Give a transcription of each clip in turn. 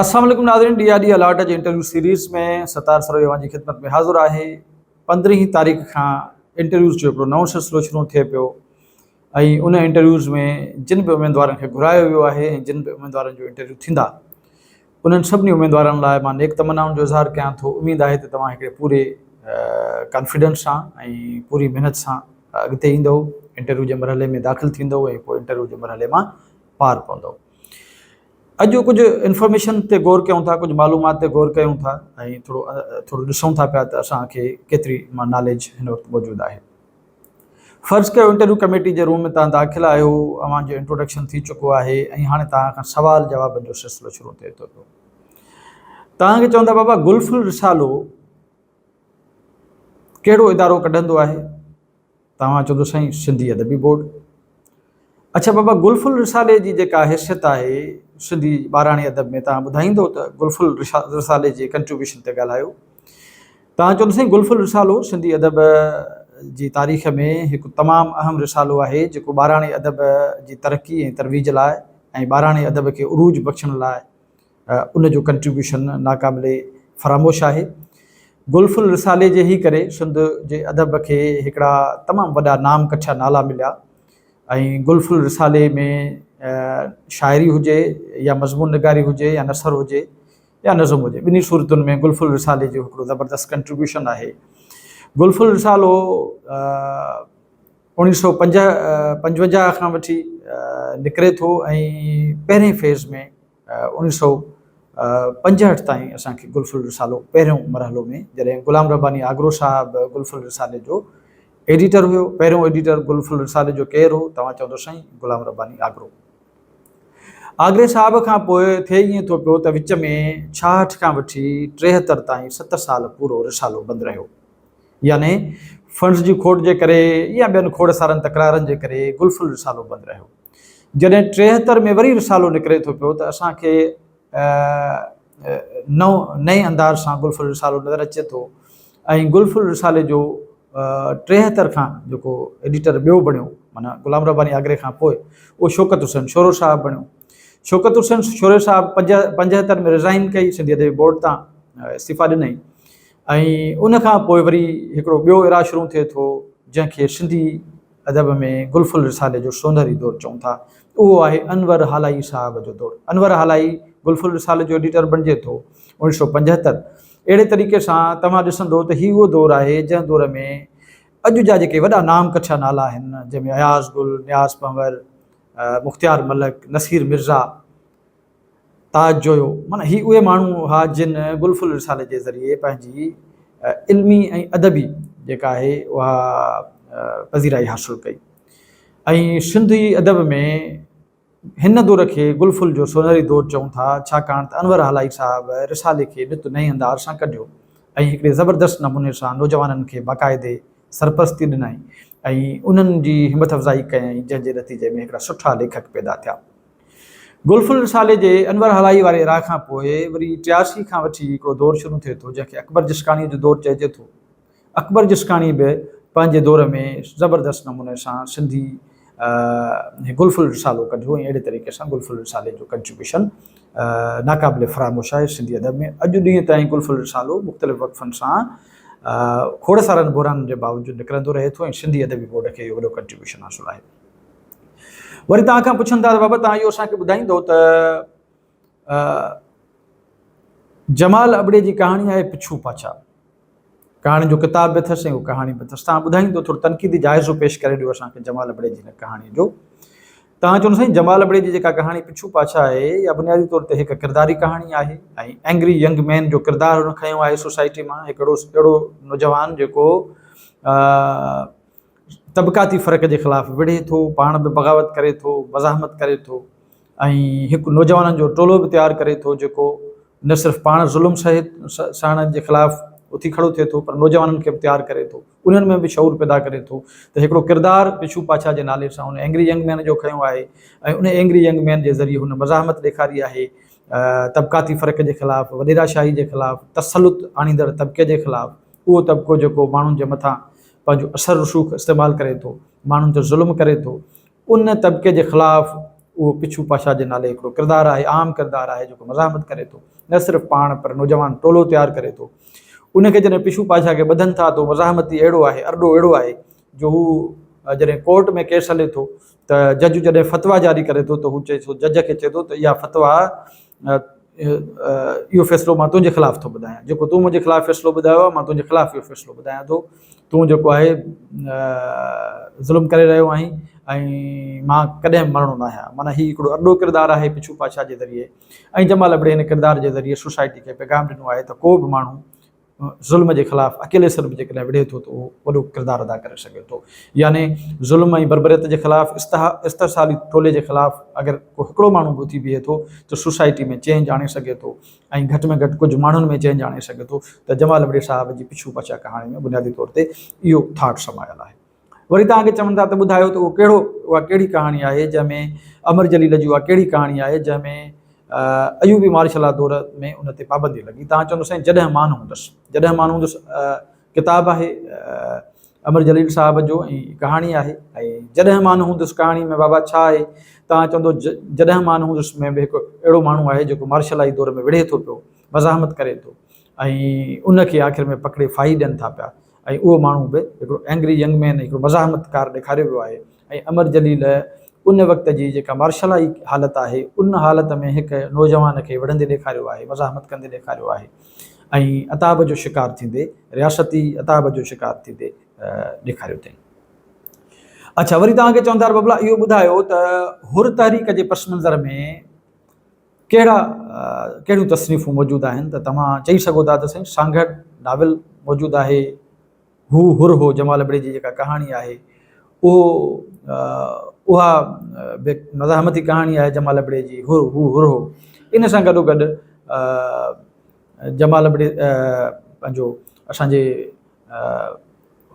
السلام عليڪم ناظرين ڊي I D allot جي انٽرويو سيريز ۾ ستار سروي اوهان جي خدمت ۾ حاضر آهي. 15 تاريخ کان انٽرويوز جو هڪڙو نئون سلسلو شروع ٿئي پيو ۽ ان انٽرويوز ۾ جن به اميدوارن کي گهرايو ويو آهي ۽ جن به اميدوارن جو انٽرويو ٿيندا انهن سڀني اميدوارن لاء مان نيڪ تمنائن جو اظهار ڪيان ٿو. اميد آهي ته توهان هڪڙي پوري ڪانفيڊنس سان ۽ پوري محنت سان اڳتي ايندؤ، انٽرويو جي مرحلي ۾ داخل ٿيندؤ ۽ پوء انٽرويو جي مرحلي مان پار پوندؤ. اڄ ڪجهه انفارميشن تي غور ڪيون ٿا، ڪجهه معلومات تي غور ڪيون ٿا ۽ ٿورو ٿورو ڏسون ٿا پيا ته اسان کي ڪيتري ناليج هن وقت موجود آهي. فرض ڪيو انٽرويو ڪميٽي جي روم ۾ توهان داخل آهيو، اوهان جو انٽروڊڪشن ٿي چڪو آهي ۽ هاڻي توهان کان سوال جوابن جو سلسلو شروع ٿئي ٿو پيو. توهان کي چوندا بابا گل ڦل رسالو ڪهڙو ادارو ڪڍندو آهي؟ توهان چوندو سائين سنڌي ادبي بورڊ. اڇا بابا گل ڦل رسالي جي جيڪا حيثيت آهي سنڌي ٻاراڻي ادب ۾ توهان ٻڌائيندو ته گل ڦل رسالي جي ڪنٽريبيوشن تي ڳالهايو. توهان چوندو سائين گل ڦل رسالو سنڌي ادب جي تاريخ ۾ هڪ تمام اهم رسالو آهي جيڪو ٻاراڻي ادب جي ترقي ۽ ترويج لاء ۽ ٻاراڻي ادب کي عروج بخشڻ لاء ان جو ڪنٽريبيوشن ناقابل فراموش آهي. گل ڦل رسالي جي ئي ڪري سنڌ جي ادب کي هڪڙا تمام وڏا نام ڪٺيا نالا مليا ۽ گل ڦل رسالي ۾ شاعري هجي يا مضمون نگاري هجي يا نثر هجي يا نظم هجي ٻنهي صورتن ۾ گل ڦل رسالي جو هڪڙو زبردست ڪنٽريبيوشن آهي. گل ڦل رسالو اوڻيهه سو 55 کان وٺي نڪري ٿو ۽ پهرين فيز ۾ 1965 تائين اسان کي گل ڦل رسالو پهريون مرحلو ۾ جڏهن غلام رباني آگرو صاحب گل ڦل رسالي جو ايڊيٽر هيو، پهريون ايڊيٽر گل ڦل رسالي جو ڪير هو؟ توهان چوندو سائين غلام رباني آگرو. آگري صاحب کان پوء ٿئي ائين ٿو پيو ته وچ ۾ 66 کان وٺي 73 تائين ست سال پورو رسالو بند رهيو. يعني فنڊز جي کوٽ جي ڪري يا ٻين کوڙ سارن تڪرارن جي ڪري گل ڦل رسالو بند رهيو. جڏهن 73 ۾ وري رسالو نڪري ٿو پيو ته اسان کي نئون نئين انداز سان گل ڦل رسالو نظر اچي ٿو ۽ گل ڦل رسالي جو 73 کان جيڪو ايڊيٽر ٻيو بڻيو معنيٰ غلام رباني آگري کان پوء اهو شوڪت حسين شورو صاحب بڻيو. شوڪت حسين شوري صاحب 75 ۾ رزائن ڪئي سنڌي ادبي بورڊ تان استعيفا ڏنائين. ۽ ان کان پوء وري هڪڙو ٻيو ايرا شروع ٿئي ٿو، جنهن کي سنڌي ادب ۾ گل ڦل رسالي جو سونهري دور چئون ٿا. اهو آهي انور هالائي صاحب جو دور. انور هالائي گل ڦل رسالي جو ايڊيٽر بڻجي ٿو، 1975. اهڙي طريقي سان توهان ڏسندو ته هي اهو دور آهي، جنهن دور ۾ اڄ جا جيڪي وڏا نام ڪٺيا نالا آهن، جنهن ۾ اياز گل، نياز پنهور، مختيار ملڪ، نصير مرزا، تاج جويو معنيٰ هي اهي ماڻهو هئا جن گل ڦل رسالي جي ذريعي پنهنجي علمي ۽ ادبي جيڪا آهي اها پذيرائي حاصل ڪئي ۽ سنڌي ادب ۾ هن دور کي گل ڦل جو سونهري دور چئون ٿا ڇاڪاڻ ته انور هالائي صاحب رسالي کي نت نئين انداز سان ڪڍيو ۽ هڪڙي زبردست نموني سان نوجوانن کي باقاعدي سرپرستي ڏنائين ۽ انهن جي همٿ افزائي ڪيائين جنهن جي نتيجي ۾ هڪڙا سٺا ليکڪ پيدا ٿيا. گل ڦل رسالي جي انور هالائي واري ايرا کان پوء وري 83 کان وٺي هڪڙو دور شروع ٿئي ٿو، جنهن کي اڪبر جسڪاڻيء جو دور چئجي ٿو. اڪبر جسڪاڻي به پنهنجي دور ۾ زبردست نموني سان سنڌي گل ڦل رسالو ڪڍيو ۽ اهڙي طريقي سان گل ڦل رسالي جو ڪنٽريبيوشن ناقابل فراموش آهي سنڌي ادب ۾. اڄ ڏينهن تائين گل ڦل رسالو مختلف وقفن سان کوڙ سارن بحرانن جي باوجود نڪرندو رهي ٿو ۽ سنڌي ادبي بورڊ کي اهو وڏو ڪنٽريبيوشن حاصل آهي. وري توهان کان پڇن ٿا ته بابا توهان اهو اسان کي ٻڌائيندو ته جمال ابڙي جي ڪهاڻي آهي پڇو پاڇا ڪهاڻي جو ڪتاب به اٿس ۽ اهو ڪهاڻي به اٿس توهان ٻڌائيندو ٿورو تنقيدي جائزو پيش ڪري ڏيو اسان کي جمال ابڙي جي هن ڪهاڻي جو توهان چوندو سائين جمال ابڙي جي جيڪا ڪهاڻي پڇو پاڇا آهي اها بنيادي طور تي هڪ ڪرداري ڪهاڻي آهي ۽ اينگري ينگ مين جو ڪردار هن کنيو آهي سوسائٽي مان هڪڙو اهڙو نوجوان جيڪو طبقاتي فرق جي خلاف وڙهي ٿو، پاڻ به بغاوت ڪري ٿو، مزاحمت ڪري ٿو ۽ هڪ نوجوانن جو ٽولو به تيار ڪري ٿو جيڪو نه صرف پاڻ ظلم سهي سهڻ جي خلاف اٿي کڙو ٿئي ٿو پر نوجوانن کي به تيار ڪري ٿو، انهن ۾ به شعور پيدا ڪري ٿو ته هڪڙو ڪردار پڇو پاڇا جي نالي سان ان اينگري ينگ مين جو کنيو آهي ۽ ان اينگري ينگ مين جي ذريعي هن مزاحمت ڏيکاري آهي طبقاتي فرق جي خلاف، وڏيرا شاهي جي خلاف، تسلط آڻيندڙ طبقي جي خلاف، اهو طبقو جيڪو ماڻهن جي مٿان پنهنجو اثر رسوخ استعمال ڪري ٿو، ماڻهن تي ظلم ڪري ٿو، ان طبقي جي خلاف اهو پڇو پاشا جي نالي هڪڙو ڪردار آهي، عام ڪردار آهي جيڪو مزاحمت ڪري ٿو، نه صرف پاڻ پر نوجوان ٽولو تيار ڪري ٿو. ان کي جڏهن پڇو پاشا کي ٻڌن ٿا ته مزاحمتي اهڙو آهي، ارڏو اهڙو آهي جو هو جڏهن ڪورٽ ۾ ڪيس هلي ٿو ته جج جڏهن فتويٰ جاري ڪري ٿو ته هو چئي ٿو جج کي چئي ٿو ته اها فتويٰ اهو فيصلو مان تنهنجي خلاف ٿو ٻڌايان جيڪو تون منهنجي خلاف فيصلو ٻڌايو آهي مان تنهنجي خلاف اهو فيصلو ٻڌايان ٿو تون جيڪو آهي ظلم ڪري رهيو آهين ۽ مان ڪڏهن به مرڻو نه آهيان معنيٰ هي هڪڙو ارڏو ڪردار آهي پڇو پاشا جي ذريعي ۽ جمال ابڙي هن ڪردار جي ذريعي سوسائٽي کي پيغام ڏنو آهي ته ڪو به ماڻهو ظلم جي خلاف اڪيلي سر به جيڪڏهن وڙهي ٿو ته اهو وڏو ڪردار ادا ڪري سگهي ٿو يعني ظلم ۽ بربريت جي خلاف استحصالي ٽولي جي خلاف اگر ڪو هڪڙو ماڻهو به اٿي بيهي ٿو ته سوسائٽي ۾ چينج آڻي سگهي ٿو ۽ گهٽ ۾ گهٽ ڪجهه ماڻهن ۾ چينج آڻي سگهي ٿو ته جمال ابڙي صاحب جي پڇو پاڇا ڪهاڻي ۾ بنيادي طور تي اهو ٿاٽ سمايل آهي. وري توهان کي چون ٿا ته ٻڌايو ته اهو ڪهڙو اها ڪهڙي ڪهاڻي آهي جنهن ۾ امر جليل جي اها ڪهڙي ڪهاڻي آهي جنهن ۾ ايوبي مارشل لا دور ۾ ان تي پابندي لڳي توهان چوندو سائين جڏهن مان هوندس جڏهن مان هوندس ڪتاب آهي امر جليل صاحب جو ۽ ڪهاڻي آهي ۽ جڏهن مان هوندس ڪهاڻي ۾ بابا ڇا آهي توهان چوندو جڏهن مان هوندس ۾ به هڪ اهڙو ماڻهو آهي جيڪو مارشل لائي دور ۾ وڙهي ٿو پيو مزاحمت ڪري ٿو ۽ ان کي آخر ۾ پڪڙي ڦاهي ڏين ٿا پيا ۽ اهو ماڻهو به هڪڙو اينگري ينگ مين هڪڙو مزاحمتڪار ڏيکاريو ويو آهي ۽ امر جليل ان وقت جي جيڪا مارشلائي حالت آهي ان حالت ۾ هڪ نوجوان کي وڙهندي ڏيکاريو آهي مزاحمت ڪندي ڏيکاريو آهي ۽ عتاب جو شڪار ٿيندي رياستي عتاب جو شڪار ٿيندي ڏيکاريو اٿئي. اڇا وري توهان کي چون ٿا ببلا اهو ٻڌايو ته حر تحريڪ جي پس منظر ۾ ڪهڙا ڪهڙيون تصنيفون موجود آهن ته توهان چئي سگهو ٿا ته سائين سانگهڙ ناول موجود آهي هو حر هو جمال ابڙي جي جيڪا ڪهاڻي آهي اهو اها به مزاحمتي ڪهاڻي آهي جمال ابڙي جي هر هو حر هو ان سان گڏو گڏ جمال ابڙي پنهنجو اسانجي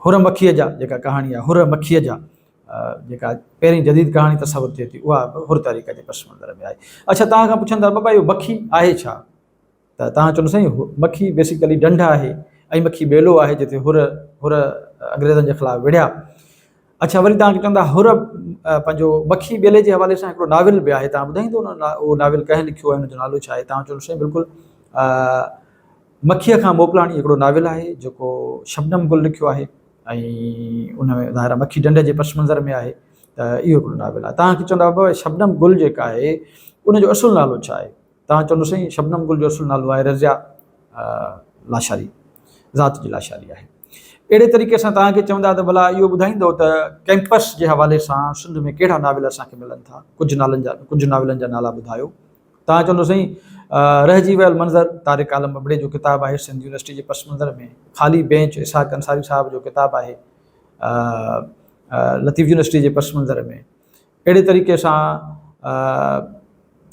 حر مکيء جا جيڪا ڪهاڻي آهي حر مکيء جا جيڪا پهرين جديد ڪهاڻي تصور ٿئي ٿي اها به حر تحريڪ جي پس منظر ۾ آهي. اڇا توهان کان پڇن ٿا بابا اهو مکي آهي ڇا؟ ته توهان چوندو سائين مکي بيسيڪلي ڍنڍ آهي ۽ مکي ٻيلو آهي جتي حر حر انگريزن جي خلاف وڙهيا. اڇا وري توهان کي چوندا حر پنهنجو مکي ٻيلي جي حوالي سان هڪڙو ناول به آهي توهان ٻڌائيندو اهو ناول ڪنهن لکيو آهي ان جو نالو ڇا آهي؟ توهان چوندو سائين بلڪل مکيء کان موڪلاڻي هڪڙو ناول آهي جيڪو شبنم گل لکيو آهي. ۽ ان ۾ ظاهر آهي مکي ڍنڍ جي پس منظر ۾ آهي ته اهو هڪڙو ناول آهي. توهان کي چوندا بابا شبنم گل جيڪا آهي ان جو اصل نالو ڇا آهي؟ توهان چوندو سائين شبنم گل جو اصل نالو آهي رضيه لاشاري ذات جي لاشاري آهي. اهڙي طريقي سان توهان کي چوندا ته ڀلا اهو ٻڌائيندو ته ڪئمپس جي حوالي سان سنڌ ۾ ڪهڙا ناول اسان کي ملن ٿا؟ ڪجهه نالن جا ڪجهه ناولن جا نالا ٻڌايو. توهان چوندو سائين رهجي ويل منظر طارق عالم ابڙي جو ڪتاب آهي سنڌ يونيورسٽي جي پس منظر ۾ خالي بينچ اسحاق انصاري صاحب جو ڪتاب آهي لطيف يونيورسٽي جي پس منظر ۾ اهڙي طريقي سان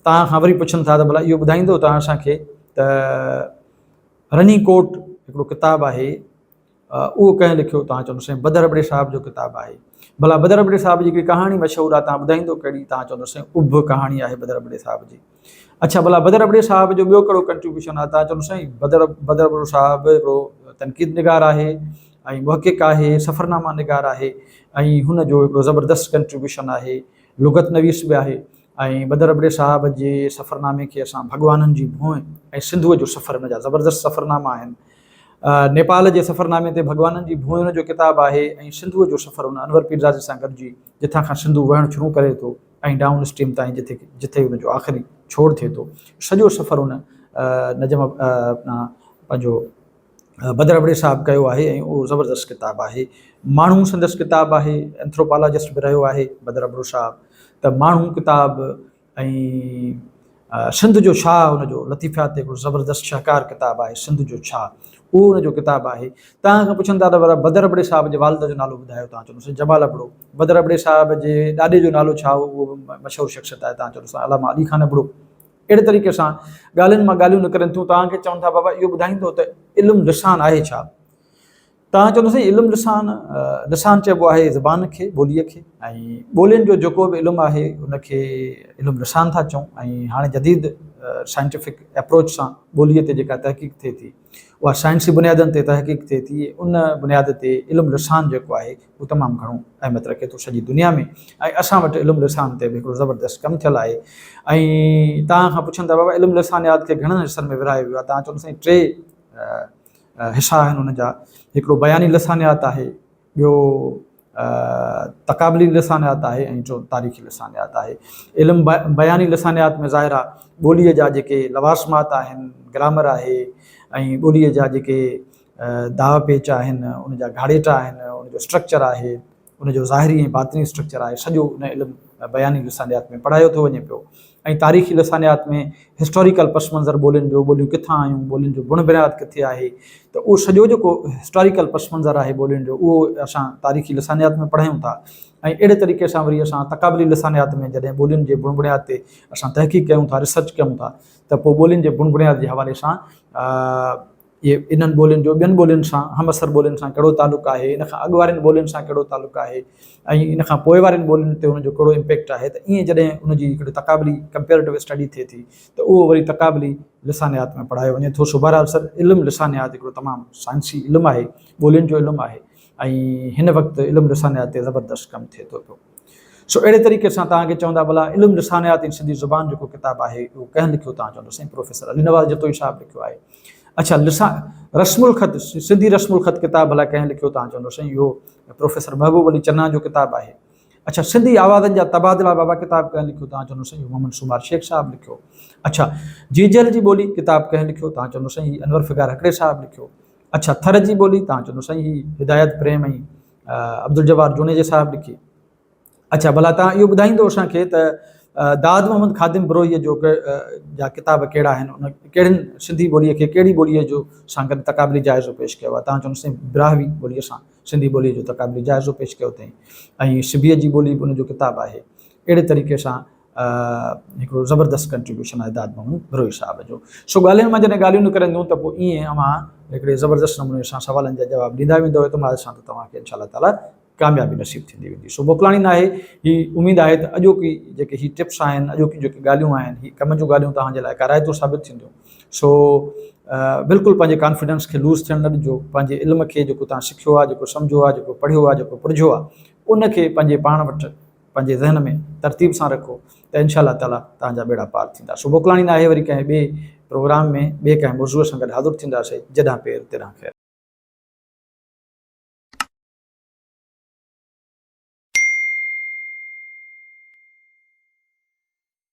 توهان کان وري پڇن ٿا ته ڀلا اهو ٻڌائيندو توهان اسان کي ته رني ڪوٽ هڪڙو ڪتاب آهي اهو ڪنهن لکيو؟ توهان چوندو سائين بدر ابڙي صاحب جو ڪتاب آهي. ڀلا بدر ابڙي صاحب جي هڪڙي ڪهاڻي مشهور آهي توهان ٻڌائيندو ڪهڙي؟ توهان چوندو سائين اڀ ڪهاڻي آهي بدر ابڙي صاحب جي. اڇا ڀلا بدر ابڙي صاحب جو ٻيو ڪهڙو ڪنٽريبيوشن آهي؟ توهان چوندو سائين بدر بدر ابڙو صاحب هڪڙو تنقيد نگار آهي ۽ محقق آهي سفرناما نگار آهي ۽ هن جو هڪڙو زبردست ڪنٽريبيوشن آهي لغت نويس به آهي ۽ بدر ابڙي صاحب جي سفرنامي کي اسان ڀڳوانن جي ڀونء ۽ سنڌوء جو سفر هن جا زبردست سفرناما آهن. نيپال جي سفرنامي تي ڀڳوانن جي ڀونء هن جو ڪتاب آهي ۽ سنڌوء جو سفر هن انور پيرزادي سان گڏجي جتان کان سنڌو وهڻ شروع ڪري ٿو ۽ ڊائون اسٽريم تائين جتي جتي ان جو آخري ڇوڙ ٿئي ٿو سڄو سفر هن نجم پنهنجو بدر ابڙي صاحب ڪيو آهي ۽ اهو زبردست ڪتاب آهي. ماڻهو سندس ڪتاب آهي، اينٿروپالاجسٽ به رهيو آهي بدر ابڙو صاحب ته ماڻهو ڪتاب ۽ سنڌ جو شاهه ان جو لطيفيات تي هڪڙو زبردست شاهڪار ڪتاب آهي سنڌ جو شاهه اهو ان جو ڪتاب آهي. توهان کان پڇن ٿا ته بدر ابڙي صاحب جي والد جو نالو ٻڌايو توهان چوندو سائين جمال ابڙو. بدر ابڙي صاحب جي ڏاڏي جو نالو ڇا هو اهو به مشهور شخصيت آهي توهان چوندو سائين علامه علي خان ابڙو. اهڙي طريقي سان ڳالهين مان ڳالهيون نڪرن ٿيون، توهان کي چون ٿا بابا اهو ٻڌائيندو ته علم لسان آهي ڇا؟ توهان چوندو سائين علم لسان، لسان چئبو آهي زبان کي، ٻوليء کي ۽ ٻولين جو جيڪو به علم آهي ان کي علم لسان ٿا چئون ۽ هاڻي جديد سائنٽيفڪ اپروچ سان ٻوليء تي جيڪا تحقيق ٿئي ٿي اها سائنسي بنيادن تي تحقيق ٿئي ٿي ان بنياد تي علم لسان جيڪو آهي اهو تمام گهڻو اهميت رکي ٿو سڄي دنيا ۾ ۽ اسان وٽ علم لسان تي به هڪڙو زبردست ڪم ٿيل آهي ۽ توهان کان پڇن ٿا بابا علم لسانيات کي گهڻن حصن ۾ ورهايو ويو آهي توهان چوندو سائين ٽي حصا آهن ان جا هڪڙو بياني لسانيات آهي ٻيو تقابلي لسانيات آهي ۽ ٽيون تاريخي لسانيات آهي. علم بياني لسانيات ۾ ظاهر آهي ٻوليء جا جيڪي لوازمات آهن، گرامر آهي ۽ ٻوليء جا جيڪي داء پيچ آهن، ان جا گهاڙيٽا آهن، ان جو اسٽرڪچر آهي، ان جو ظاهري ۽ باطني اسٽرڪچر آهي، سڄو ان علم بياني لسانيات ۾ پڙهايو ٿو وڃي پيو. ۽ تاريخي لسانيات ۾ هسٽاريڪل پس منظر ٻولين جو، ٻوليون ڪٿان آيون، ٻولين جو بڻ بنياد ڪٿي آهي ته اهو سڄو جيڪو هسٽاريڪل پس منظر آهي ٻولين جو اهو اسان تاريخي لسانيات ۾ پڙهايون ٿا ۽ اهڙي طريقي سان وري اسان تقابلي لسانيات ۾ جڏهن ٻولين جي بڻ بڻياد تي اسان تحقيق ڪيون ٿا ريسرچ ڪيون ٿا ته پوء ٻولين جي بڻ بڻياد جي حوالي سان اهي انهن ٻولين جو ٻين ٻولين سان همعصر ٻولين سان ڪهڙو تعلق آهي، ان کان اڳ وارين ٻولين سان ڪهڙو تعلق آهي ۽ ان کان پوء وارين ٻولين تي ان جو ڪهڙو امپيڪٽ آهي ته ائين جڏهن ان جي هڪڙي تقابلي Comparative Study ٿئي ٿي ته اهو وري تقابلي لسانيات ۾ پڙهايو وڃي ٿو. سو بهرحال سر علم لسانيات هڪڙو تمام سائنسي علم آهي، ٻولين جو علم آهي ۽ هن وقت علم لسانيات تي زبردست ڪم ٿئي ٿو پيو. سو اهڙي طريقي سان توهان کي چوندا ڀلا علم لسانيات ۽ سنڌي زبان جيڪو ڪتاب آهي اهو ڪنهن لکيو توهان چوندو سائين پروفيسر علي نواز جتوئي صاحب لکيو آهي. اڇا لسان رسم الخط سنڌي رسم الخط ڪتاب ڀلا ڪنهن لکيو توهان چوندو سائين اهو پروفيسر محبوب علي چنا جو ڪتاب آهي. اڇا سنڌي آوازن جا تبادلا بابا ڪتاب ڪنهن لکيو توهان چوندو سائين اهو محمد سومار شيخ صاحب لکيو. اڇا جيجل جي ٻولي ڪتاب ڪنهن لکيو توهان چوندو سائين هي انور فگار هڪڙي صاحب لکيو. اڇا ٿر جي ٻولي توهان چوندو سائين هي هدايت پريم ۽ عبدالجبار جوڻيجي صاحب لکي. اڇا ڀلا توهان اهو ٻڌائيندو اسان کي ته داد محمد خادم بروهيء جو جا ڪتاب ڪهڙا آهن ان ڪهڙين سنڌي ٻوليء کي ڪهڙي ٻوليء جو سان گڏ تقابلي جائزو پيش ڪيو آهي توهان چوندو سائين براهوي ٻوليء سان سنڌي ٻوليء جو تقابلي جائزو پيش ڪيو اٿائين ۽ سبيء جي ٻولي به ان جو ڪتاب آهي اهڙي طريقي سان هڪڙو زبردست ڪنٽريبيوشن آهي داد محمد بروهي صاحب جو. سو ڳالهين مان جڏهن ڳالهيون نڪرنديون ته پوء ائين اوهان هڪڙي زبردست نموني سان سوالن جا جواب ڏيندا ويندؤ اعتماد سان ته توهان کي انشاء الله تعاليٰ ڪاميابي نصيب ٿيندي ويندي. سو موڪلاڻي ناهي هي اميد آهي ته اڄوڪي جيڪي هي ٽپس آهن اڄوڪيون جيڪي ڳالهيون آهن هي ڪم جون ڳالهيون توهان جي لاء ڪارائتو ثابت ٿينديون. سو بلڪل پنهنجي ڪانفيڊنس کي لوز ٿيڻ نه ڏجو پنهنجي علم کي جيڪو توهان سکيو آهي جيڪو سمجهيو آهي جيڪو پڙهيو آهي جيڪو پرجهيو آهي ان کي پنهنجي پاڻ وٽ پنهنجي ذهن ۾ ترتيب سان رکو ته انشاء الله تعالي توهان جا ٻيڙا پار ٿيندا. سو موڪلاڻي ناهي وري ڪنهن ٻئي پروگرام ۾ ٻئي ڪنهن موضوع سان گڏ حاضر ٿينداسين جڏهن پير تيڏانهن خير.